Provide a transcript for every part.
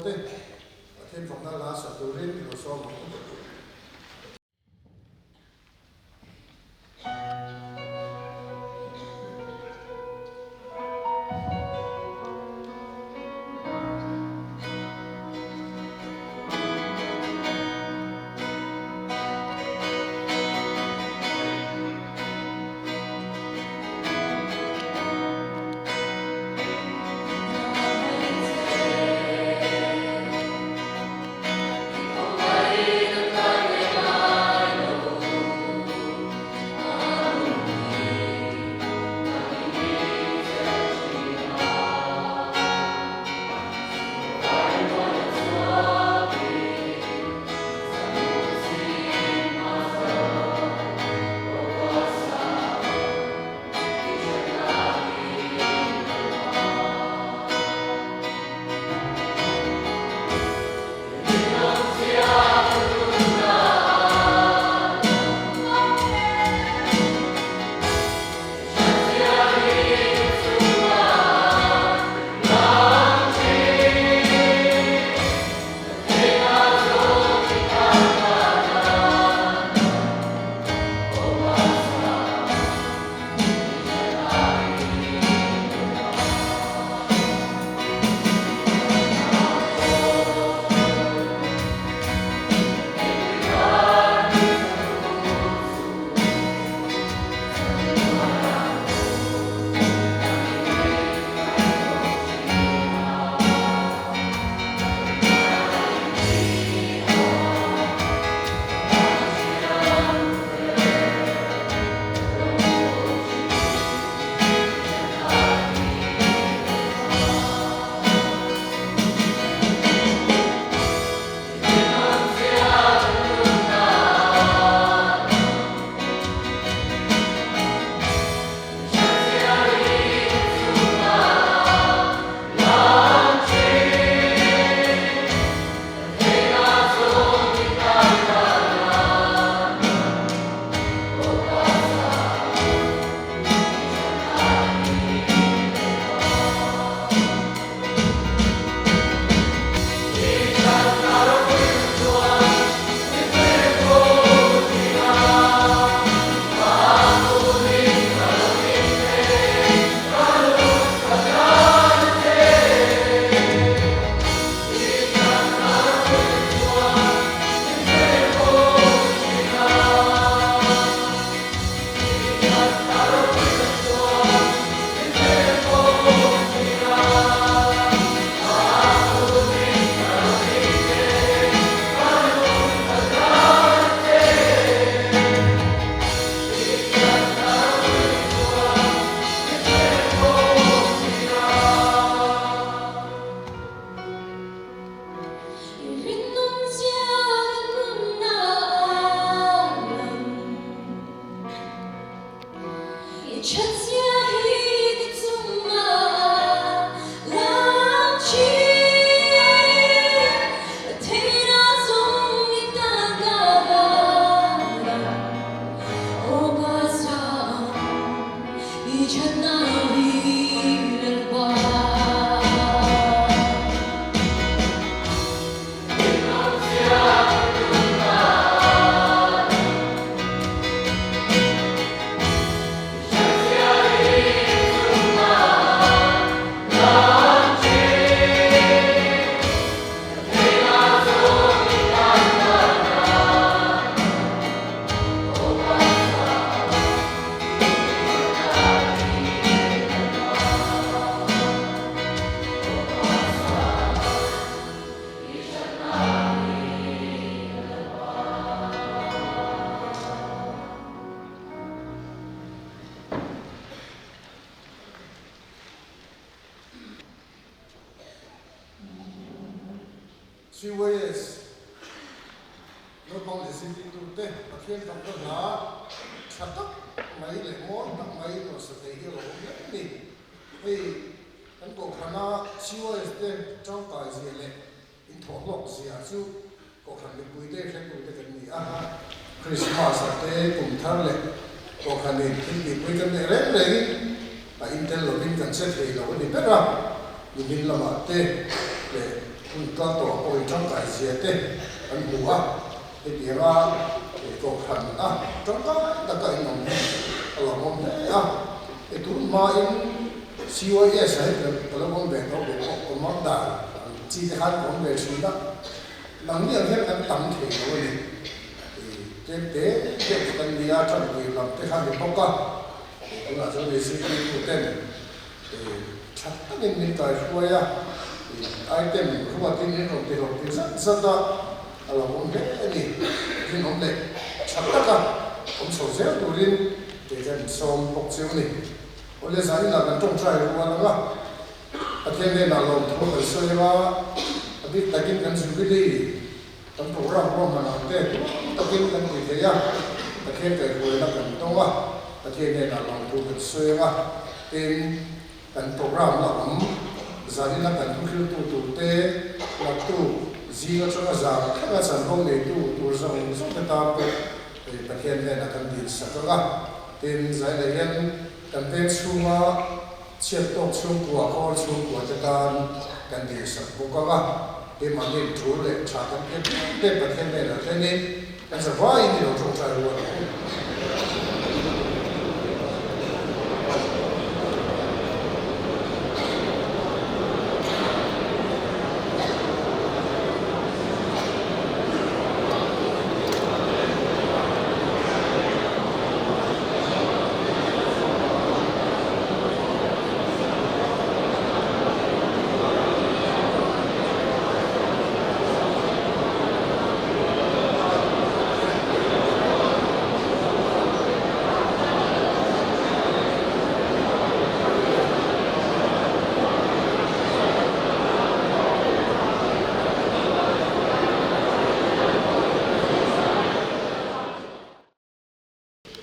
te Pathian fakna hla sa turin i lo sawm ang u. CYS naupang leh zirtirtute Pathian fakna hla tha tak mai leh mawi tak mai nawrhsa thei hi a lo awm hle a ni. Hei kan kohhrana CYS te tangkai zia leh inthawhhlawk zia chu kohhran mipuite hretute kan ni a. Krismas ah te kum thar leh kohhranin thil tihpui kan neih reng rengin a intel lovin kan che thei lo a ni ber a, nimin lamah te leh hun kal tawh pawh hi tangkai zia te kan hmu a, hetianga kohhran a tangkai taka in awm hi a lawmawm hle a. Hei tun hmain CYS ah hian ka lo awm ve tawh ve pawh commander ang chi te khan ka awm ve thin a, nangni ang hian kan tam thei lo a ni. Tlem te deuh te kan nia, tanpui lam te kha ni bawk a, tunah chuan hei zirtirtu ten tha takin min kaihruai a, item ruatin min rawn ti hlawm ti zat zat a, a lo awm hle a ni. Rinawm leh tha taka awm chho zel turin kei hian min sawm bawk chiu a ni. Awle zaninah kan tawngtai rual ang a, Pathian hnenah lawmthu kan sawi ang a, a bik takin kan Jubilee Kan program ruahman ang te tum takin kan ti thei a, Pathian kaihruaina kan tawng a, Pathian hnenah lawmthu kan sawi ang a, tin, kan program la awm zanina kan thuhriltu turte laktu zing atanga zan thlenga chanvo neitu tur zawng zawng te tan pawh Pathian hnenah kan dilsak ang a, tin, zaileh hian kan peng chhunga Chhiat tawk chhungkua, kawl chhungkua te tan kan dilsak bawk ang a, keimahni tul leh tha kan pian pian te Pathian hnenah thlenin kan zavaiin i lo tawngtai rual ang u.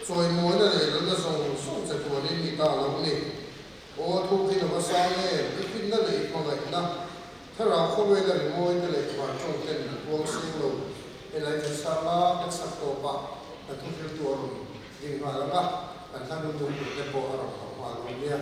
Chawimawina leh lalna zawng zawng che tuanin i ta lo ni. Aw thu khi lova sang em, i finna leh i hmangaihna, thlarau khawvela rimawi te leh van tawng ten an puang seng lo. Helai kan sang a, kan sak tawp a, kan thuhriltu a rawn ding nghal ang a, kan hla nunung tur te pawh a rawn hauh nghal dawn nia.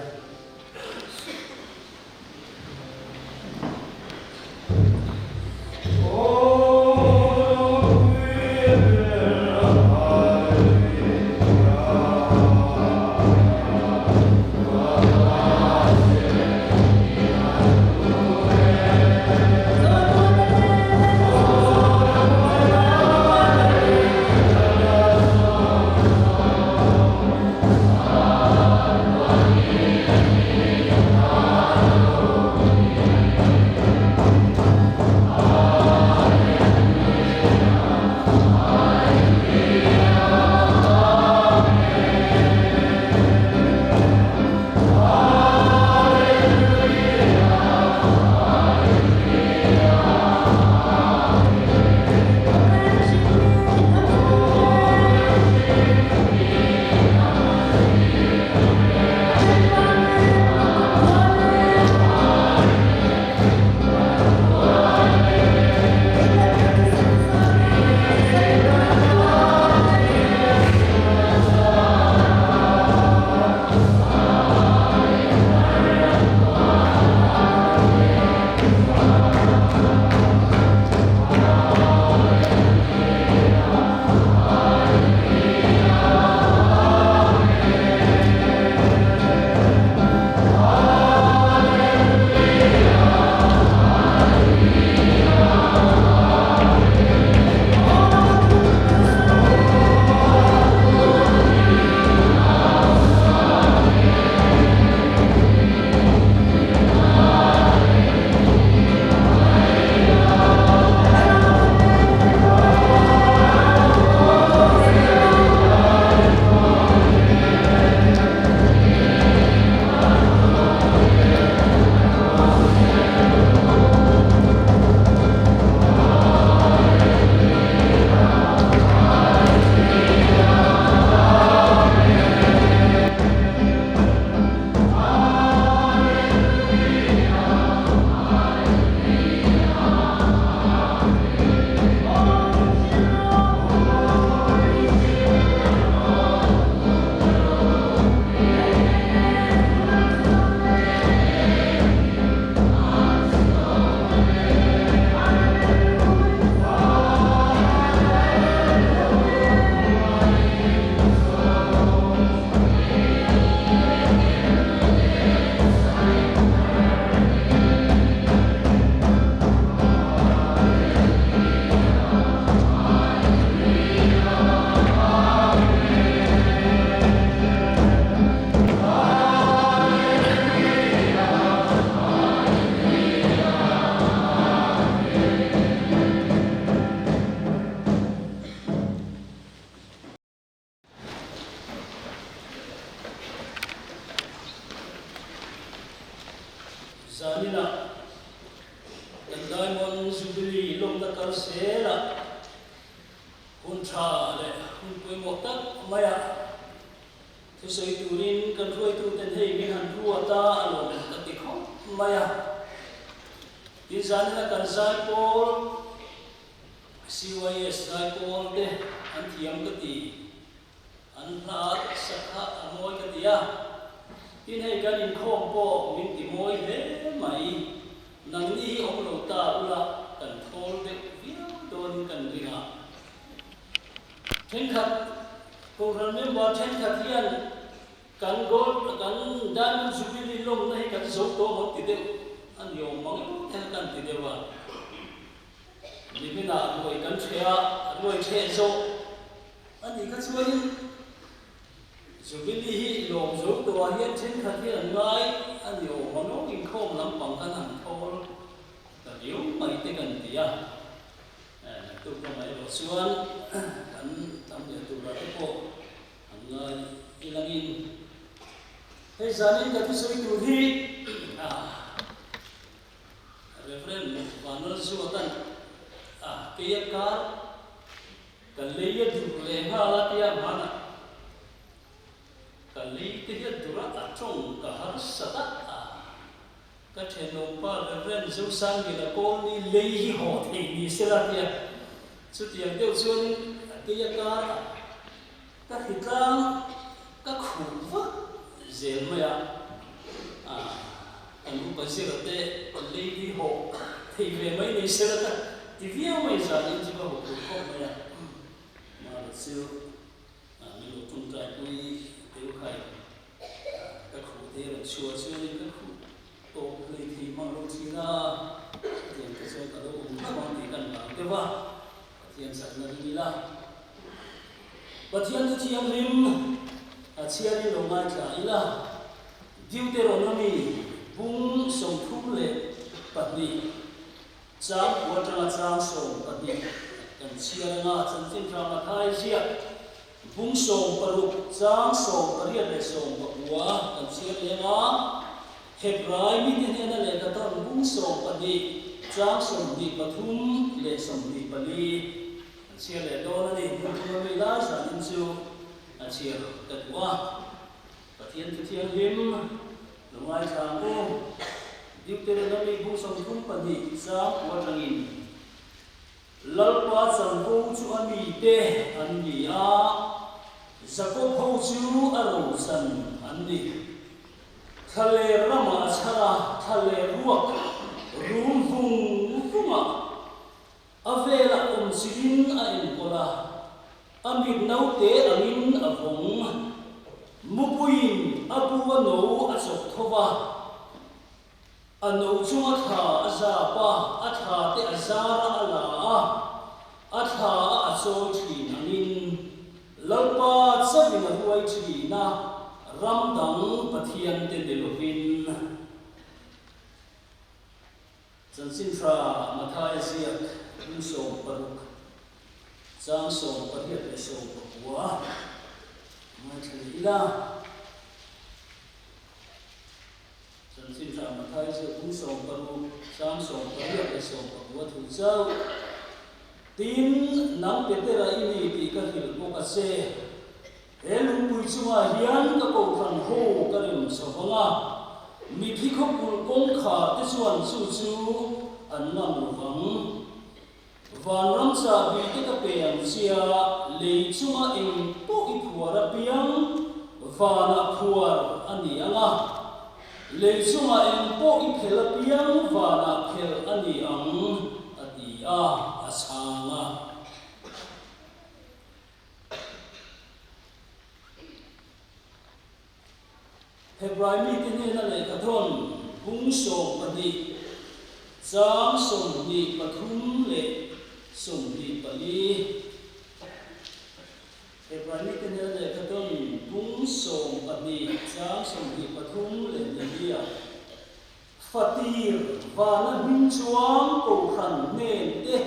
Diamond Jubilee lawmna kal zelah hun tha leh hun pawimawh tak maiah thusawi turin kan hruaituten hei min han ruat a, a lawm ka ti khawp mai a. Tin zanina kan zaipawl CYS zaipawl te an thiam ka ti. An hla sakha a mawi ka ti a, tin hei kan inkhawm pawh min ti mawi hle mai. Nangni hi awm lo ta ula kan thawl deuh viau dawnin kan ring a. Thenkhat, Kohhran member thenkhat hian kan gold, kan diamond jubilee lawmna hi kan zo tawh maw ti deuh a ni awm mang emaw te kha kan ti deuh a. Niminah ruai kan ṭheh a, ruai ṭheh zawh A nih kha chuanin Jubilee hi lawm zo tawhah hian thenkhat hian an ngai a ni awm ang lo, inkhawm lampang khan han thawl ta riau mai te kan ti a, naktuk lamah erawh chuan kan tam leh turah te pawh an ngai ilangin hei zanin ka thusawi tur hi Reverend Vanlalzuata'n a keia kar Ka lei a dur leh nghal a tia hmanah ka lei te hi a dur a, a tawng ka harsat a, ka thenawmpa Rev. Zosangin a kawl ni lei hi haw thei ni sela tia chutiang deuh chuanin a kei a kar a, ka hritlang ka khuh vak zel mai a, kan upa zira te lei hi haw thei ve mai ni sela ka ti viau mai zanin chu ka haw tur khawp mai a, mahla chu min lo tawngtai pui deuh khai ka khuh te rawn chhuah chuanin ka khuh tawp hlei thei mang lo thin a, chutiang te chuan ka lo awm hlauh ang tih kan hlau deuh a, Pathian chakna ring ila. Pathian chu thianghlim a chhiarin lo ngaithla ila, Deuteronomy bung 32 chang kua atanga chang 12 kan chhiar anga chanchin hrang a thai ziak bung 16 chang 18 leh 19 kan chhiar leng a, Hebrai mite hnena lehkha tawn bung 12 chang 23 leh 24. A chhiar leh dawn a ni. Hmun thum a mi lai zanin chu a chhiar ka duh a. Pathian chu thianghlim lo ngaithla ang u. Deuteronomy bung 32 chang pua atangin, Lalpa chanvo chu a mite an ni a, Jakob ho chu a rochan an ni. Thlaler ramah a chhar a, thlaler ruak rum vung vungah A velah awm chiin a enkawl a, a mit naute angin a vawng. Mupuiin a bu a no a chawp tho va, a no chunga thla a zap a, a thla te a zar a a la a, a thla a a chawi thin angin Lalpa chauhin a huai thin a, ram dang Pathian te ni lovin. Chanchin tha Mathaia ziak bung 16, chang 18 leh 19 ngaithla leh ila. Chanchin tha Mathaia ziak bung 16, chang 18 leh 19 thu chauh. Tin, nang Petera i ni tih ka hrilh bawk a che. He lungpui chungah hian ka kohhran ho ka rem chho vang a, mithi khawpul kawngkhar te chuan chu chu an ngam lo vang. Vanram chahbi te ka pe ang chia, lei chunga eng pawh i phuar apiang vanah phuar a ni ang a, lei chunga eng pawh i phel apiang vanah phel a ni ang, a ti a, a chhang a. Hebrai mite hnena lehkha thawn bung 12, chang 23 leh 24. Hebrai mite hnena lehkha thawn bung 12, chang 23 leh Nehemia. Fatir vana hming chuang kohhran hnen te,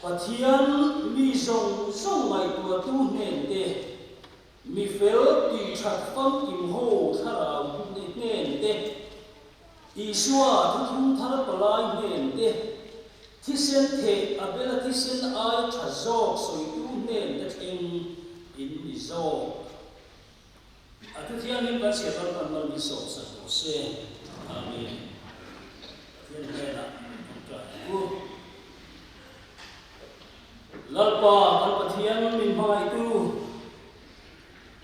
Pathian mi zawng zawng ngaihtuahtu hnen te, mi fel tih that famkim ho thlarau hnen te, Isua thuthlung thar palai hnen te. Thisen theh Abela thisen ai tha zawk sawitu hnen te thleng in ni zawk. A thu thiangin kan chhiat ram kan mal min sawm sak rawh se. Amen. Pathian hnenah tawngtai ang u. Lalpa kan Pathian min hmangaihtu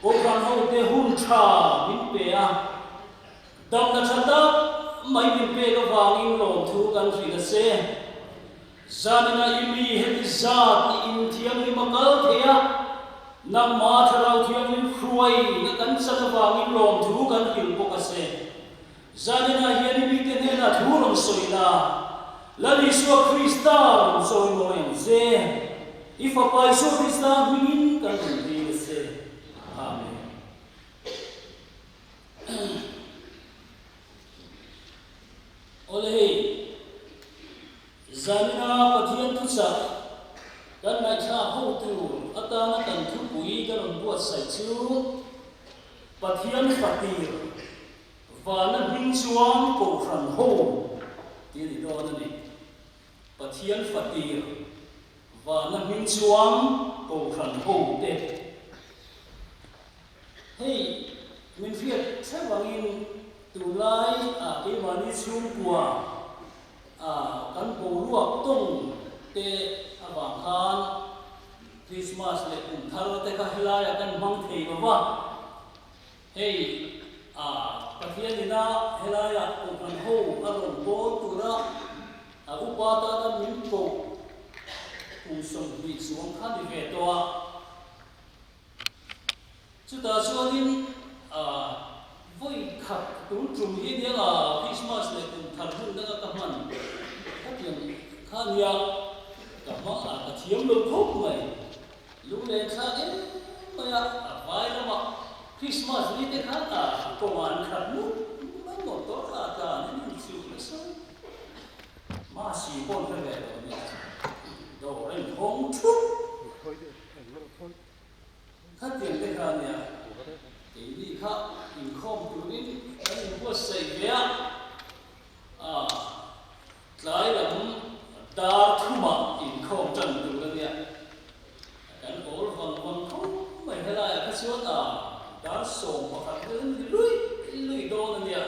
Kohhran hote hun tha min pe a, damna tha tak mai min pek avangin lawmthu kan hrilh a che. Zanina i mi heti zat i inthianghlim a kal thei a, nangma Thlarau Thianghlim hruaina kan chan avangin lawmthu kan hrilh bawk a che. Zanina hian i mite hnenah thu rawn sawi la, Lal Isua Krista rawn chawi mawi ang che. I Fapa Isua Krista hmingin kan rawn dil a che. Amen. Awle hei, zanina Pathian thuchah kan ngaihthlak ho tur atana kan thupui ka rawn buatsaih chu Pathian fatir vana hming chuan Kohhran ho tih a ni dawn a ni. Pathian fatir vana hming chuan Kohhran ho te. Hei, min hriat theuh angin tunlai ah keimahni chhungkua ah kan boruak tawng te avang khan Krismas leh kum thar te kha helaiah kan hmang thei lo va. Hei, ah Pathian ina helaiah Kohhran ho a rawn bawl tura a upa tana min koh kum 20 chuang kha ni ve tawh a. Chutah chuanin vawi khat tun tum hi nia nga Christmas leh kum thar hun danga ka hman khatiang kha nia ka hmang a ka thiam lo khawp mai. Lunglen thlak em mai a, a vai lamah Christmas ni te khan a kawngah an khat mup mai motor a tlan in an chhiu nasa. Mahsi pawh an hre ve lo nia dawr a inhawng thup. Khatiang te kha nia, keini kha inkhawm turin kan inbuatsaih ve a, ah tlai lam dar thumah inkhawm tan tur a nia, kan awl vang vang khawp mai helaiah kha chuan ah dar 11 vel an ri lui lui dawn a nia,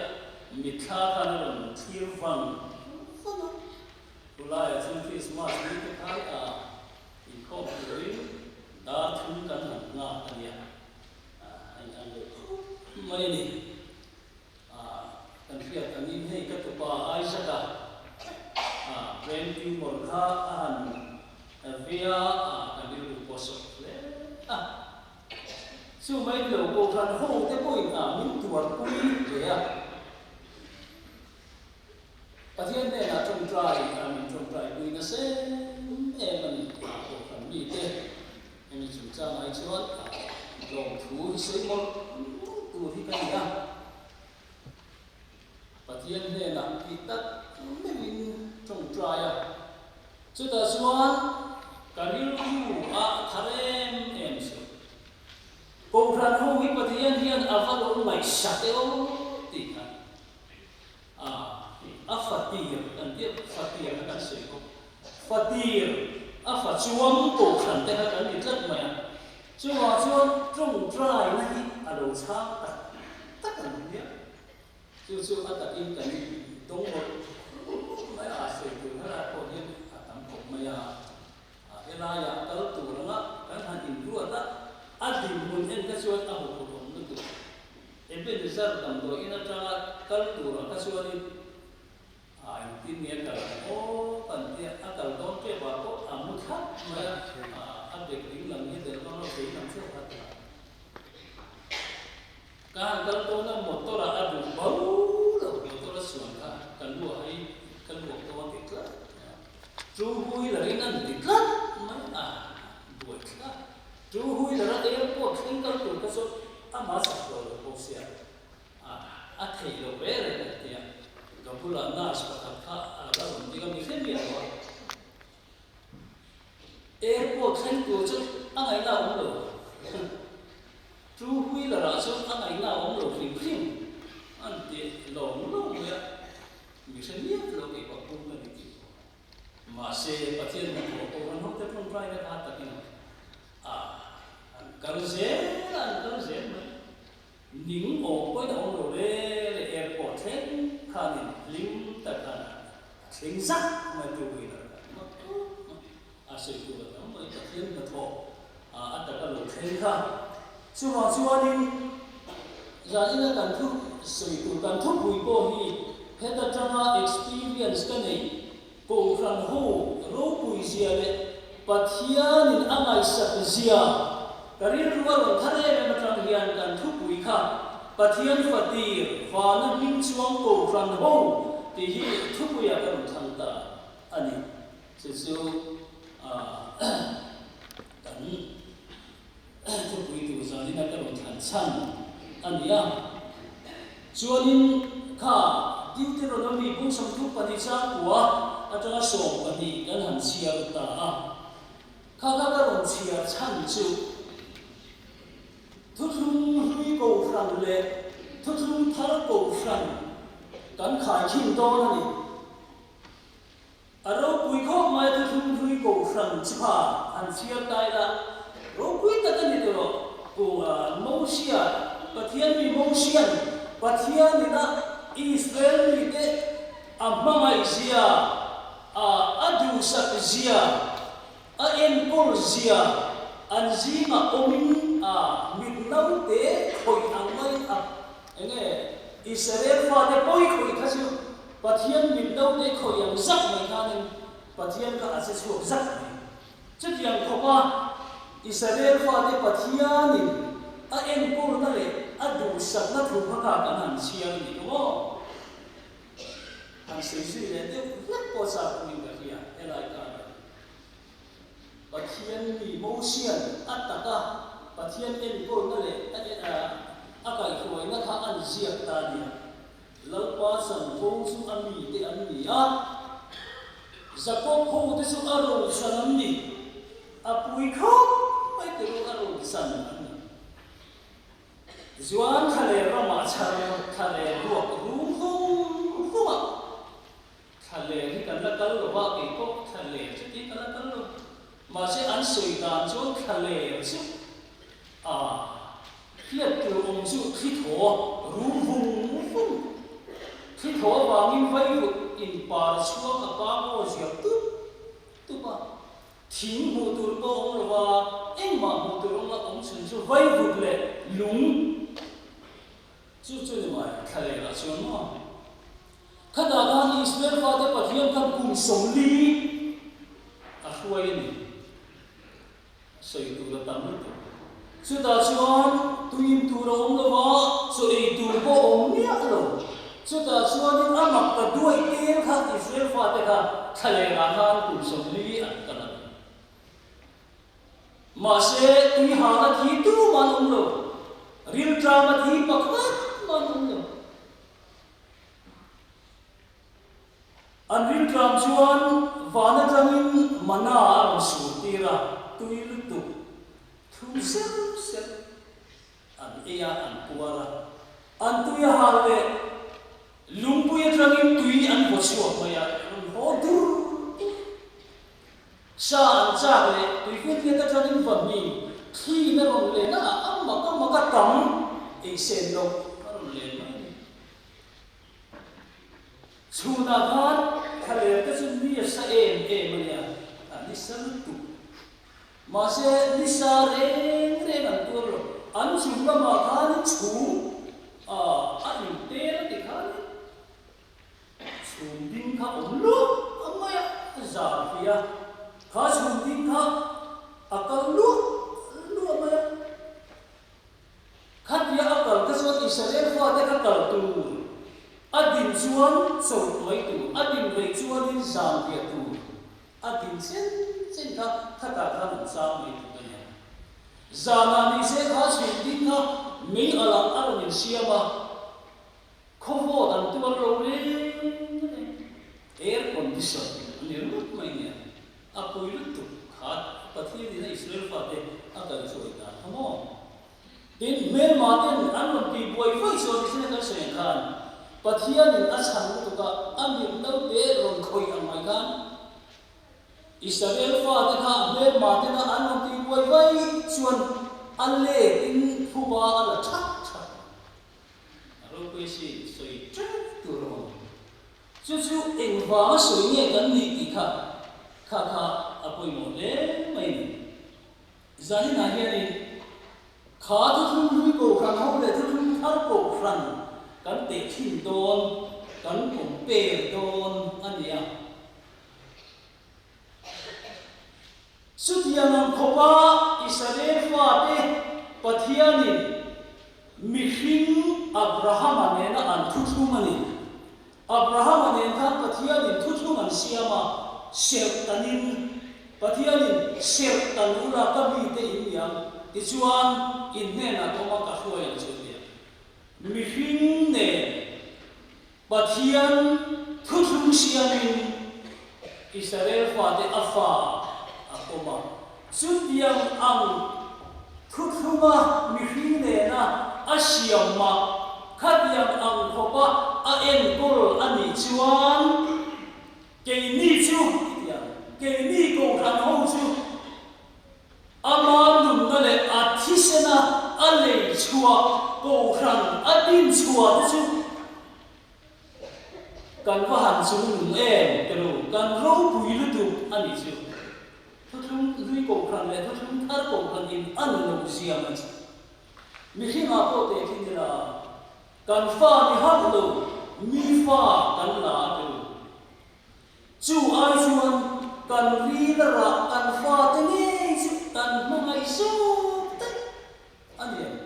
mitthla khan a rawn thlir vang vang a, chulaiah chuan Krismas ni te khai ah Inkhawm turin dar thum kan han nghak a nia, a in ang leh khawp mai a ni. Kan hriat angin hei ka tupa Isaac-a brain tumor kha a han vei a, kan rilru pawh a sawp hle a. Chu mai ni lo Kohhran ho te pawhin min tuarpui hle a. Pathian hnenah tawngtai a min tawngtai pui nasa em em a ni a Kohhran mite hemi chungchang ai chuan lawmthu hi sawi mawlh mawlh tur hi ka ni a. Pathian hnenah tih tak meuhin tawngtai a, chutah chuan ka rilru a thar em em chu. Kohhran ho hi Pathian hian a va lo ngaihsak e aw tih kha. A, a fatir kan tih a, fatir kha kan sawi bawk. Fatir, a fa chuang kohhran te kha kan ni tlat mai a. Chuvang chuan tawngtaina hi a lo chhang tak tak ang nia. Chu chu a takin kan dawng mawlh mawlh mai a, sawi tur helai pawh hian a tam khawp mai a. A helaiah kal tur anga kan han inruat a, a dinhmun en kha chuan a huphurhawm lutuk. Ebenezer damdawi in atanga kal turah kha chuanin a engtin nge a kal ang aw kan tia, a kal dawn tep ah pawh a mu thlap mai a, a bek ding lam hi del vang lo vei lam theuh kha ta. Ka han kal dawn a motor ah a duh bo lo, motor a suan kha ka lu ah hei ka luak dawn ti tlat mai a, two wheeler in an ti tlat mai a, buai thlak. Two wheeler a airport thleng kal tur kha chu amah chak tawh lo bawk sia, a theih loh reng reng a tia. Ka bulah nurse pakhat kha a la rawn ding a, mi hre miah lo a. Airport thleng tur chu a ngaihna a awm lo. Two wheeler ah chuan a ngaihna a awm lo hrim hrim an ti lawng lawng mai a, mi hre miah lo keipah pum ka ni tih pawh. Mahse, Pathian hnathawh Kohhran hote tawngtaina kha takin a an kal zel a, an kal zel mai. Ning awm pawhin a awm lo re re, airport thleng khanin hlim tak khan a thleng zak mai two wheeler kha mak khawp mai. A sawi tur a tam mai, Pathian hnathawh a taka lo thleng kha. Chuvang chuanin zanina kan thu sawi tur kan thupui pawh hi heta tanga experience ka neih Kohhran ho ropui zia leh Pathianin a ngaihsak zia ka rilru a rawn thar em em atang hian kan thupui kha Pathian fatir vana hming chuang Kohhran ho tih hi thupuiah ka rawn thlang ta a ni. Chu chu kan thupui tur zanina ka rawn thlan chhan a ni a. Chuanin kha Deuteronomy bung 32 chang kua atanga 12 kan han chhiar ta a. Kha kha ka rawn chhiar chhan chu Thuthlung hlui kohhran leh Thuthlung thar kohhran kan khaikhin dawn a ni. A ropui khawp mai thuthlung hlui kohhran chha han chhiar ta ila, ropui tak a ni tawh lo. Pu Mosia, Pathian mi Mosian Pathian ina Israel mite a hmangaih zia, a duhsak zia, a enkawl zia an zingah awmin a mit naute khawih ang mai a. Enge Israel fate pawi khawih kha chu Pathian mit naute khawih ang zak mai khanin Pathian kha a che chhuak zak mai. Chutiang khawpa Israel fate Pathianin a enkawlna leh a duhsakna thu kha kha kan han chhiar a ni tawh aw. Han sawi zui leh deuh hlek pawh chak pawhin ka hria helai karah hi. Pathian mi Mosian a taka Pathian enkawlna leh a kaihhruaina kha an ziak ta a nia. Lalpa chanvo chu a mite an ni a, Jakob hote chu a rochan an ni. A pui khawp mai te chu a rochan an ni. Zuan thlaler ramah chhar thlaler ruak rum vung vung a, thlaler hi kan la kal lo va, kei pawh thlaler chu tih ka la kal lo. Mahse an sawi dan chuan thlaler chu a hriat tur awm chu thli thaw rum vung vung, thli thaw avangin vaivut inpar chhuak a pang aw ziak tup tup a. Thing hmuh tur pawh awm lo va, engmah hmuh tur awm a awm chhun chu vaivut leh lung chu chu ni mai thlaler ah chuan maw? Khatah khan Israel fate Pathian khan kum 40 a hruai a ni. Sawi tur a tam lutuk. Chutah chuan tuin tur a awm lo va, chaw ei tur pawh a awm miah lo. Chutah chuanin a mak ta duai tel kha Israel fate kha thlalerah khan kum 40 an kal a ni. Mahse, tui hana thi tum an awm lo, rilṭama thi pakhat mah an awm lo. An rilṭam chuan van aṭangin mana a rawn sur tir a, tui lutuk thum ser ser an ei a, an puar a. An tui a hal leh lungpui aṭangin tui an vaw chhuak mai a, rawn haw dur dur. Sa an chak leh tui hmunhliat aṭangin va hming thliin a rawn len a, a mak a mak a tam ei sen loh a rawn len mai a ni. Chhunah khan thlaler te chu ni a sa em em a nia, a ni sa lutuk. Mahse ni sa reng reng an tuar lo. An chung lamah khanin chhum a intel a ti khanin chhum ding kha awm luah a mai a, a zar hlui a. Kha chhum ding kha a kal luah luah mai a. Khatia a kal te chuan Israel fate kha kal tur, a din chuan chawlh mai tur, a din rei chuanin zan riah tur, a din chen chen kha khatah khan an chang mai tur a nia. Zanah ni se kha chhun ding kha mei alah a rawn insiam a, khawvawt an tuar lo reng reng, air condition a ni ringawt mai nia. A pui lutuk khat Pathianin a Israel fate a kaihhruai dan kha maw? Tin, hmelma ten an rawn tih buai vaih chuan Israel kan sawi ang khan Pathianin a chhan lutuk a, a mit naute rawn khawih ang mai khan Israel fate kha hmelma tena an rawn tih buai vai chuan a let in phuba a la that that. A ropui sin sawi teuh tur a awm. Chu chu engvanga sawi nge kan nih tih kha kha kha a pawimawh hle mai a ni. Zaninah hianin kha thuthlung hlui kohhran ho leh thuthlung thar kohhran kan teh thin dawn, kan compare dawn a ni a. Chutiang ang khawpa Israel fate Pathianin mihring Abrahama nena an thuthlung a ni. Abrahama nen khan Pathianin thuthlung an siam a, serhtanin Pathianin serhtan ula ka mite in ni ang, tichuan in hnenah ka awm a, ka hruai ang che u tia. Mihring nen Pathian thuthlung siamin Israel fate a fa a pawm a. Chutiang ang thuthlunga mihring nena a siam mah khatiang ang khawpa a enkawl a nih chuan keini chu, tiang keini kohhran ho chu ama nunna leh a thisena a lei chhuah kohhran a din chhuah te chu Kan va han chung nung em te lo, kan ropui lutuk a nih chu. Thuthlung hlui kohhran leh thuthlung thar kohhran in an lo ziam a ni. Mihringah pawh teh khi nila, kan fa ni hauh lo, mi fa kan la a te lo. Chu ai chuan kan ri la rah kan fate ngei chu kan hmangaih zawk daih a ni ang.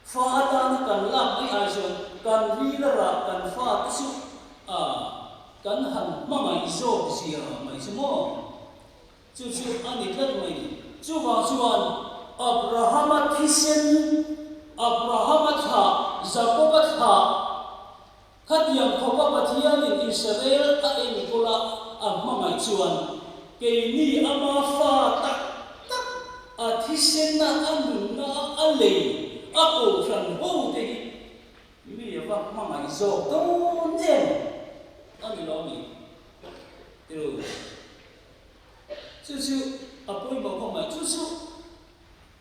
Fa atana kan lak mai ai chuan kan ril a rah kan fa te chu a kan han hmangaih zawk zia mai chu maw? Chu chu a ni tlat mai ni. Chuvang chuan Abrahama thisen, Abrahama thlah, Jakoba thlah, Khatiang khawpa Pathianin Israel a enkawl a a hmangaih chuan keini ama fa tak tak a thisenna a nunna a a lei a kohhran ho te hi mi a va hmangaih zawk dawn em a ni lo mi? Tiru chu chu a pawimawh khawp mai. Chu chu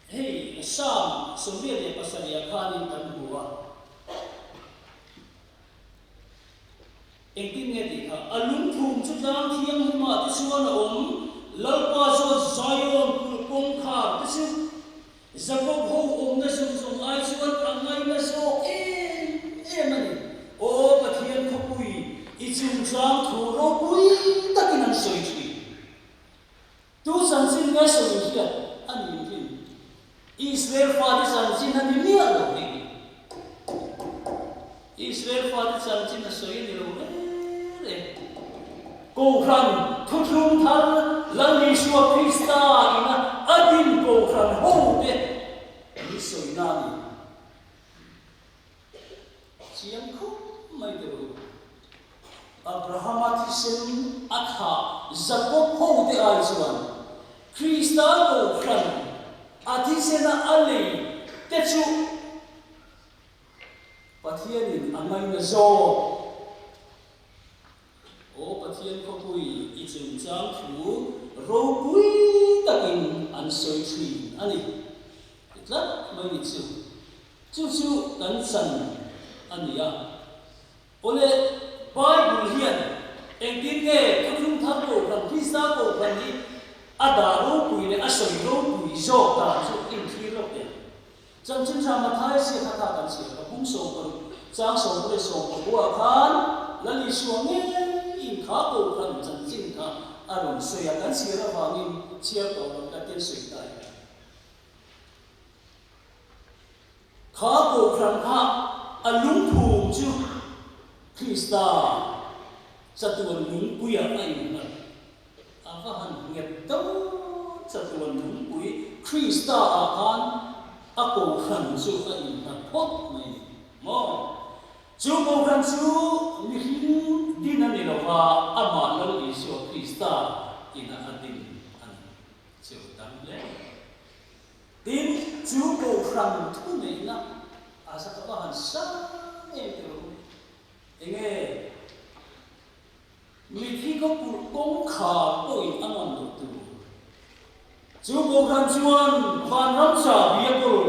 hei Psalm 77 khanin kan hmu a. Engtin nge tih kha? A lungphum chu tlang thianghlimah te chuan a awm, Lalpa chuan Zion kulh kawngkhar te chu Jakob ho awmna zawng zawng ai chuan a ngaina zawk em em a ni. Aw Pathian khawpui, i chungchang thu ropui takin an sawi thin. Tu chanchin nge sawi hian a ni thin? Israel fate chanchin a ni miah lo hei. Israel fate chanchin a sawi a ni lo reng reng. Kohhran thuthlung thar Lal Isua Krista ina a din kohhran hote min sawina a ni. Chiang khawp mai te ru. Abrahama thisen a thlah Jakob ho te ai chuan Krista kohhran a thisena a lei te chu Pathianin a ngaina zawk. Aw Pathian khawpui i chungchang thu ropui takin an sawi thin a ni. Ti tlat mai ni chu. Chu chu kan chan a ni a. Awle, Bible hian engtin nge thuthlung thar kohhran, Krista kohhran hi a dah ropui leh a sawi ropui zawk dan chu inthlir lawk teh ang. Chanchin tha Mathaia ziak kha kha kan chhiar ka pum 70 chang 79 ah khan Lal Isua ngeiin kha kohhran chanchin kha a rawn sawi a, kan chhiar avangin chhiar tawh lo ka tin sawi ta ila. Kha kohhran kha a lungphum chu Krista chatuan lungpuiah a innghat. A va han nghet dawn chatuan lungpui Krista ah khan a kohhran chu a innghat phawt mai ni maw? Chu kohhran chu mihring din a ni lo va, amah Lal Isua Krista ina a din a ni. Chu dang hle. Tin, chu kohhran thuneihna a a va han sang em tih rawh u. Enge? Mithi khaw kulh kawngkhar pawhin a ngam loh tur. Chu Kohhran chuan vanram chahbi a kawl.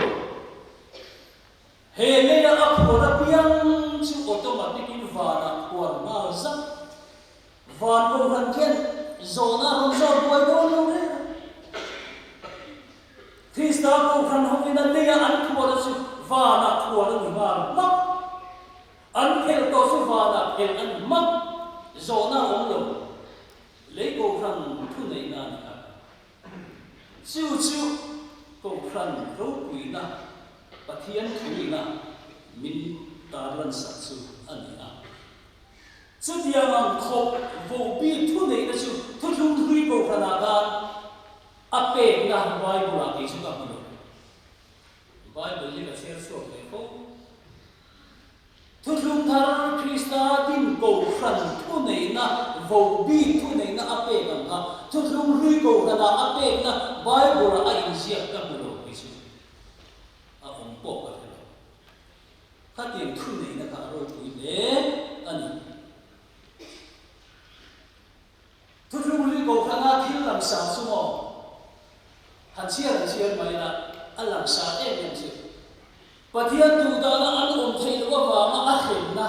He leia a phuar apiang chu automatic in vanah phuar nghal zat. Van Kohhran khian zawhna a rawn zawt buai dawn lo reng a. Krista Kohhran hovin a leia an phuar a chu vanah phuar a ni nghal hmak. An phelh tawh chu vanah phelh a ni hmak. Zawhna a awm lo. Lei Kohhran thuneihna a ni kha. Chu chu Kohhran ropuina Pathian thuina min tarlansak chu a ni a. Chutiang ang khawp vohbik thuneihna chu thuthlung hlui Kohhranah khan a pekna Bible-ah kei chu ka hmu lo. Bible hi ka chhiar chhuak ve fo. Thuthlung thar Krista din Kohhran thuneihna, vohbik thuneihna a pek ang kha Thuthlung hlui Kohhranah a pekna Bible-ah a inziak ka hmu lo kei chu a awm pawh ka hre lo. Khatiang thuneihna kha a ropui hle a ni. Thuthlung hlui Kohhrana thil langsar chu maw? Han chhiar han chhiar mai la, a langsar em em chu. Pathian duhdahna an awm theih loh avanga a hrenna,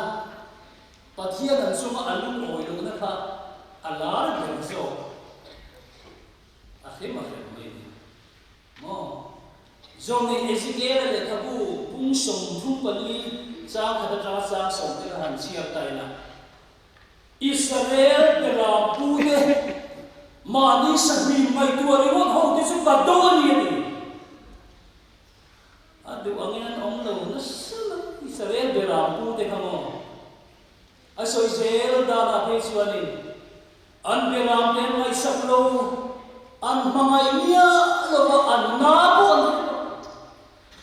Pathian an chunga a lungawi lohna kha a lar ber zawk. A hrem a hrem mai a ni. Maw? Zawngin Ezekiela lehkhabu bung 34 chang khat atanga chang sawm te kha han chhiar ta ila. Israel beram pute mahni sahmim ngaihtuah ringawt ho te chu ka do a ni a ti. A duh angin an awm lo nasa mai Israel beram pute kha maw? A sawi zel danah phei chuanin an beram te an ngaihsak lo, an hmangaih miah lo va, an na pawh an hre lo.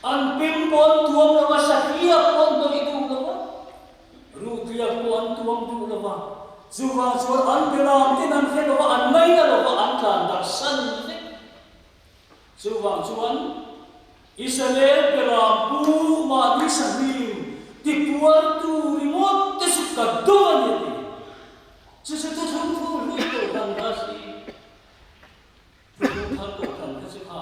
An pem pawh an tuam lo va, sahliak pawh an hnawih duh lo va, ruhtiak pawh an tuam duh lo va. Chuvang chuan an beram ten an hre lo va, an ngaina lo va, an tlan darh san vek. Chuvang chuan Israel beram pu mahni sahlim tipuartu ringawt te chu ka dawng a ni a ti. Chu chu thuthlung thu hlui kohhran kha a si. Thuthlung thar kohhran kha chu kha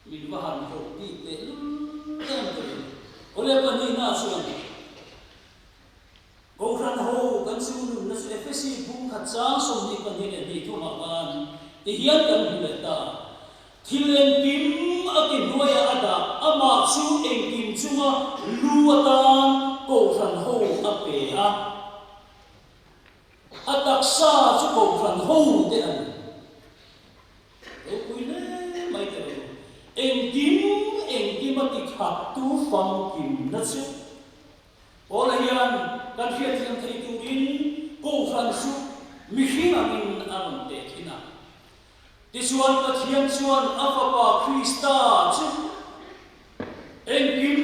Min va han hlawh bik teh lul em ka ring. Awle pahnihna chuan Kohhran ho kan chu nunna chu Efesi bung khat chang 22 leh hnih thumah khan ti hian kan hmu leh ta. Thil engkim a ti hnuaiah a dah, amah chu engkim chunga lu atan Kohhran ho a pe a. A taksa chu Kohhran ho te a ni. Ropui hle mai teh rawh u. Engkim engkim a ti khat tu famkimna chu Paula hian kan hriatthiam thei turin Kohhran chu mihring angin a rawn teh thin a. Tichuan Pathian chuan a Fapa Krista chu engkim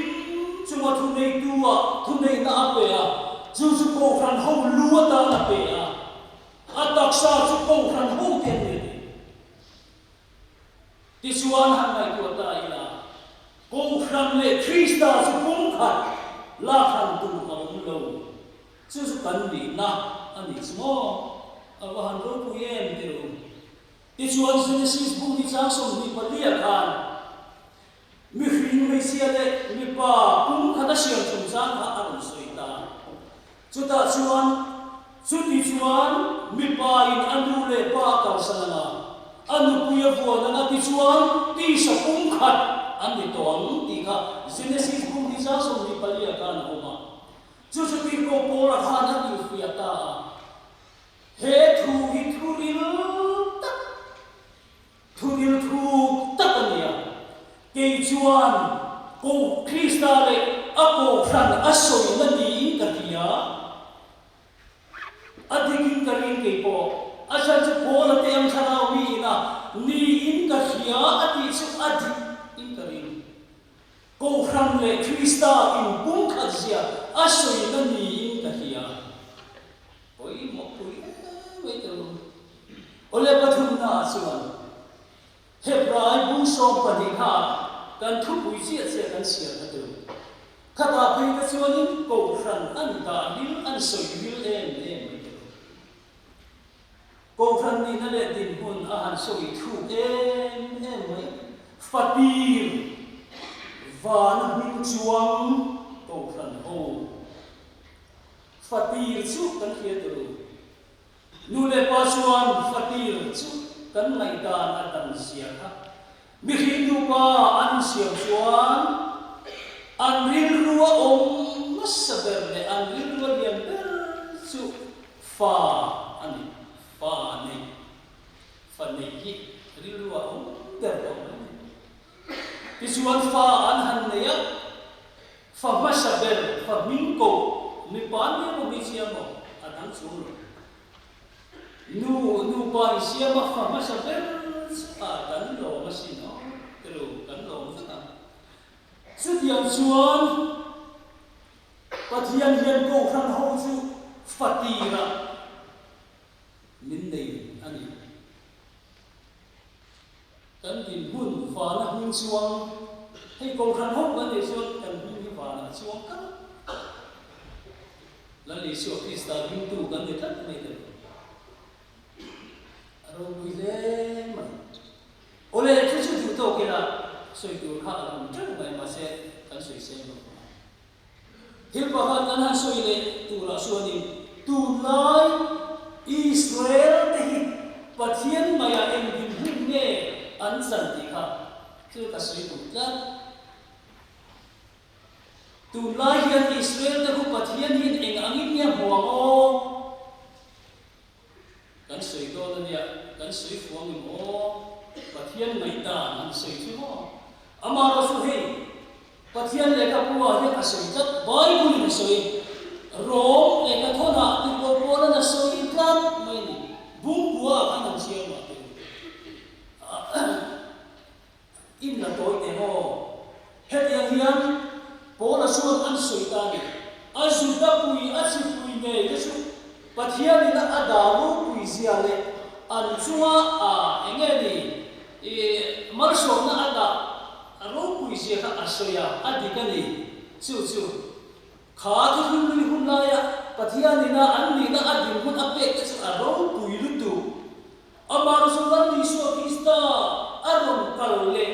chunga thuneitu-ah thuneihna a pe a, chu chu Kohhran ho lu atan a pe a. A taksa chu Kohhran ho te an ni a ti. Tichuan han ngaihtuah ta ila, Kohhran leh Krista chu pumkhat lak hran tur a awm lo. Chu chu kan nihna a ni chu maw? A va han ropui em ti rawh u. Tichuan Genesis bung hi chang 24 ah khan mihring hmeichhia leh mipa pumkhat a siam chungchang kha a rawn sawi ta. Chutah chuan, chuti chuan mipain a nu leh pa a kalsan ang a, a nupui a vuan ang a, tichuan tisa pumkhat an ni tawh ang tih kha Genesis bung hi zar 24 ah khan a awm a. Chu chu tirhkoh Paula khan a tihfiah ta a, He thu hi thu ril tak, thu ril thuk tak a ni a, kei chuan Ko Krista leh a Kohhran a sawina niin ka hria. A dikin ka ring kei pawh. A chhan chu Paula te ang thlarau mi ina niin ka hria a tih chu a dik in ka ring. Kohhran leh Krista inpumkhat zia a sawina niin ka hria. Pawimawh pui em mai teh u. Awle pathumna ah chuan Hebrai bung 12 kha kan thupui chiah chiah kan chhiar kha teh u. Khatah phei te chuanin Kohhran an dah ril an sawi ril em em mai teh u. Kohhran nihna leh dinhmun a han sawi thuk em em mai. Fatir vana hming chuang Kohhran ho. Fatir chu kan hria tur u. Nu leh pa chuan fatir chu kan ngaihdan a dang zia kha. Mihring nupa an insiam chuan an rilru a awm hmasa ber leh an rilru a lian ber chu fa a ni. Fa neih, fa neih hi rilru a awm ber tawh mai a ni. Tichuan fa an han nei a, fa hmasa ber, fa hming koh, mipa an ni emaw hmeichhia emaw a dang chuang lo. Nu, nupa insiam a fa hmasa ber chu a kan lawm asin aw, tiru, kan lawm vek ang. Chutiang chuan Pathian hian Kohhran ho chu fa tirah min nei a ni. Kan dinhmun vana hming chuang, hei Kohhran ho kan nih chuan kan hming hi vanah a chuang kal. Lal Isua Krista ringtu kan ni tlat mai ta lo. A ropui hle mai. Awle, thu chu duh tawk ila sawi tur kha a lo awm teuh mai, mahse kan sawi seng lo vang. Thil pakhat kan han sawi leh turah chuanin tunlai Israel te hi Pathian maiah eng dinhmun nge an chan tih kha thil ka sawi duh tlat. Tunlai hian Israel te khu Pathian hian eng angin nge hmu ang aw? Kan sawi dawn a nia, kan sawi fuang em aw? Pathian ngaihdan han sawi chu maw? Amah erawh chu hei, Pathian lehkhabu-ah hian a sawi tlat, Bible-in a sawi, Rom lehkhathawnah tirhkoh Paul-an a sawi tlat mai a ni. Bungbua-ah khan han chhiar mah teh u. In la tawi teh maw? Hetiang hian Paula chuan an sawi ta a ni. A Juda pui, a chipui ngei te chu Pathianin a dah ropui zia leh an chunga a eng nge ni i malsawmna a dah ropui zia kha a sawi a, a dik a ni. Chu chu kha thuthlung lui hun laia Pathianin a an nihna a dinhmun a pek te chu a ropui lutuk. Amah chu Lal Isua Krista a rawn kal leh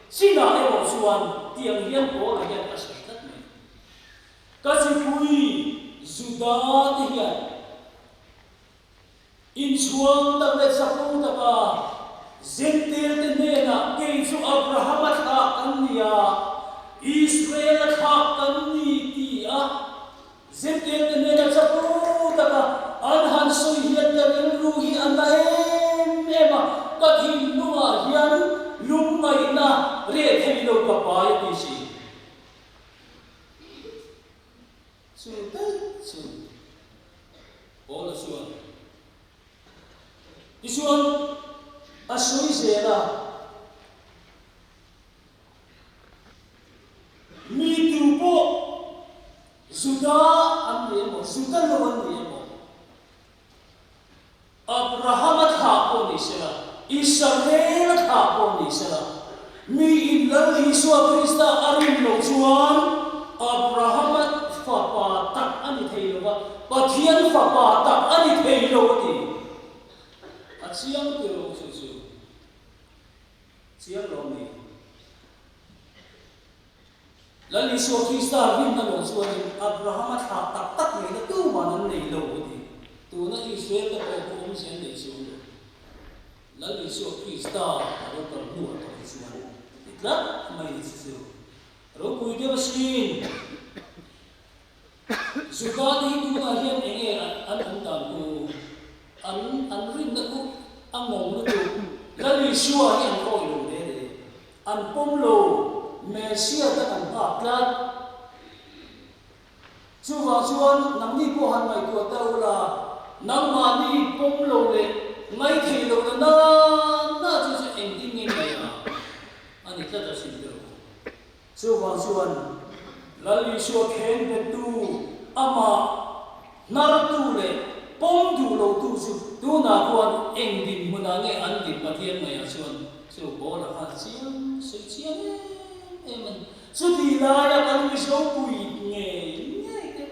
chinah erawh chuan tiang hian Paula hian a sawi tlat mai. Ka chipui Juda te hian inchhuang tak leh chapo taka Jentail te hnenah kei chu Abrahama thlak kan ni a, Israela thlak kan ni ti a Zirtir te hnena chapo taka an han sawi hian ka rilru hi a na em em a, ka thinlungah hian lungngaihna reh thei lo ka pai a ti si. Chu daih chu Paula chuan tichuan a sawi zel a. Mi tu pawh Juda an ni emaw, Juda lo an ni emaw, Abrahama thlah pawh ni sela, Israela thlah pawh ni sela, miin Lal Isua Krista a rin loh chuan Abrahama fapa tak a ni thei lo va, Pathian fapa tak a ni thei lo a ti. A chiang tiraw chu chu. Chiang lo ni. Lal Isua Krista rinna lo chuanin Abrahama thlah tak tak ngeina tuman an nei lo a ti. Tuna Israel te pawh khu awmzia an nei chuang lo. Lal Isua Krista a lo kal hnuah tawh hi chuan ti tlat mai ni chu chu. Ropui deuh asin. Juda te hi tunah hian eng nge an awm dan ku? An an rinna khu a ngawng lutuk. Lal Isua hi an awih lo hle le. An pawm lo, Messiah tak an nghak tlat. Chuvang chuan nangni pawh han ngaihtuah ta ula, nangmahni pawm lo leh ngaithei lo na na na chu chu engtin nge ngai a? A ni tlat a hrilh deuh. Chuvang chuan Lal Isua khen bettu, amah hnartu leh pawm duh lotu chu tunah khuan eng dinhmunah nge an din Pathian ngaiah chuan chu Paula khan chiang sawi chiang em em a ni. Chutih laia kan Mizo pui ngei ngei te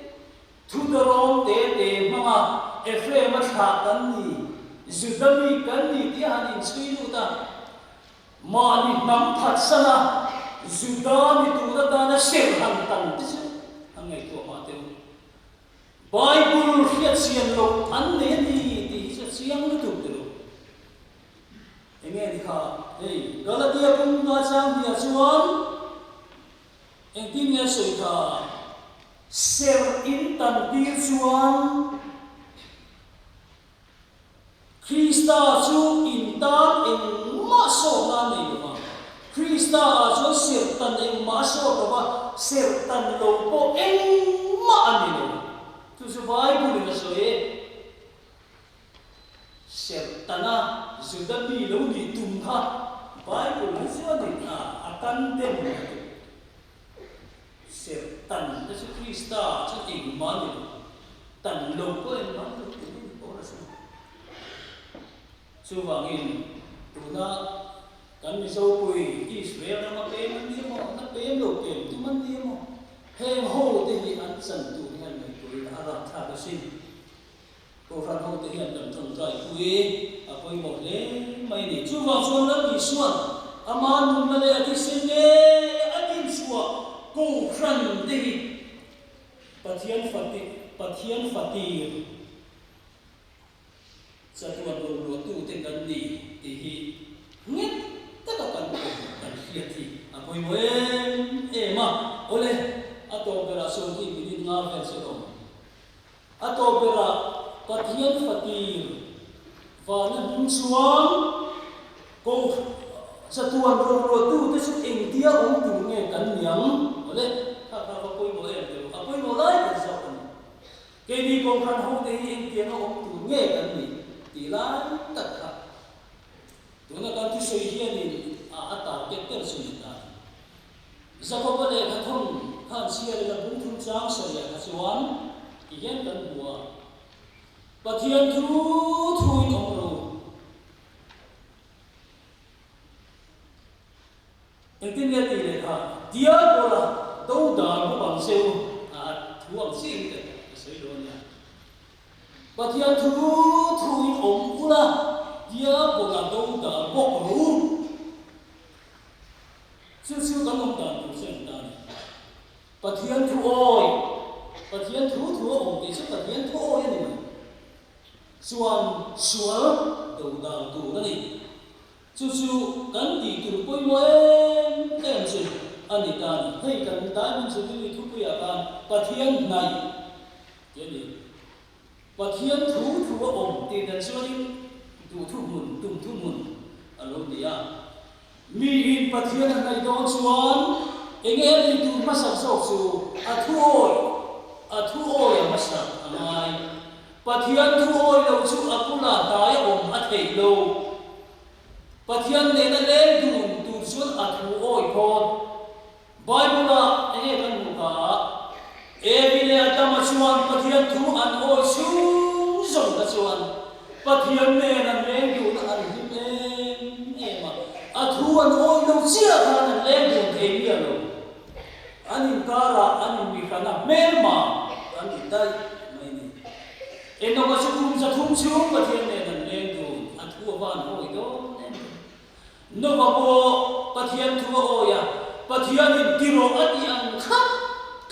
Thudarawm te te hmanga Ephraim-a thlah kan ni. Juda mi kan ni tih a han inchhui lut a, mahni hnam phatsan a Juda ni tur atana serh han tan te chu an ngaihtuah mah teh u. Bible hriatchian loh an nei a ni tih hi chu a chiang lutuk teh u. Enge ni kha? Hei, Galatia kawngka chang hniah chuan engtin nge sawi kha? Serh in tan tir chuan Krista chu in tan engmah sawt nan nei lo va. Krista ah chuan serh tan engmah a sawt lo va, serh tan lo pawh engmah a ni lo. Chu chu Bible in a sawi e. Sertana Juda mi lo nih tum kha Bible hi chuanin a a condemn a ti. Sertan te chu Krista chu engmah ni lo, tan lo pawh engmah ni lo tih hi ni pawl a sawi. Chuvangin tuna kan Mizopui Israel rama pem an ni emaw, na pem lo pem tum an ni emaw, heng ho te hi an chan tur hian ngaihtuahin a rapthlak asin. Kohhran hote hian kan tawngtai pui a pawimawh hle mai a ni. Chuvang chuan Lal Isua'n ama nunna leh a thisen ngei a dinchhuah Kohhran te hi Pathian fati Pathian fatir chatuan roluahtute kan ni tih hi nghet taka kan awm kan hriat hi a pawimawh em em a. Awle, a tawp berah chuan hi minute nga vel chu a awm. A tawp berah Pathian fatir vana hming chuan ko chatuan roluahtute chu engtia awm tur nge kan ni ang? Awle, kha kha va pawimawh em teh u, a pawimawh lai ber zawk a ni. Keini Kohhran hote hi engtianga awm tur nge kan ni tih lai tak kha tuna kan thusawi hianin a a target ber chu ni ta a ni. Jakoba lehkha thawm khan chhiarin a bung thum chang sawiah kha chuan ti hian kan hmu a, Pathian thu thuin awm ru. Engtin nge tih leh kha Diabola do dan bawk ang che u a thu ang chiah hi ka sawi lo a nia. Pathian thu thuin awm ula Diabola do dan bawk ru. Chu chu kan awm dan tur chu a ni ta a ni. Pathian thu awi, Pathian thu thu a awm tih chu Pathian thu awi a ni mai. Chuan sual do dan tur a ni. Chu chu kan tih tur pawimawh em em chu a ni ta a ni. Hei kan Diamond Jubilee thupuiah khan Pathian hnaih tih a ni. Pathian thu thu a awm tih dan chuanin duh thuhmun, tum thuhmun a lo ni a. Miin Pathian a hnaih dawn chuan enge a tih tur hmasak zawk chu a thu awi, a thu awi a hmasak a ngai. Pathian thu awi lo chu a bulah hnai a awm a theih lo. Pathian nena leng dun tur chuan a thu awi phawt. Bible-ah enge kan hmuh kha? Evi leh Adama chuan Pathian thu an awi chhung zawng kha chuan Pathian nen an leng dun a, an hlim em em a. A thu an awi lo chiah khan an leng dun thei miah lo. An inkarah an inmihran a, hmelma an ni daih mai ni. Enoka chu kum 300 chhung Pathian nen an leng dun, a thu a van awi dawn em em. Nova pawh Pathian thu a awi a, Pathianin ti rawh a tih ang khat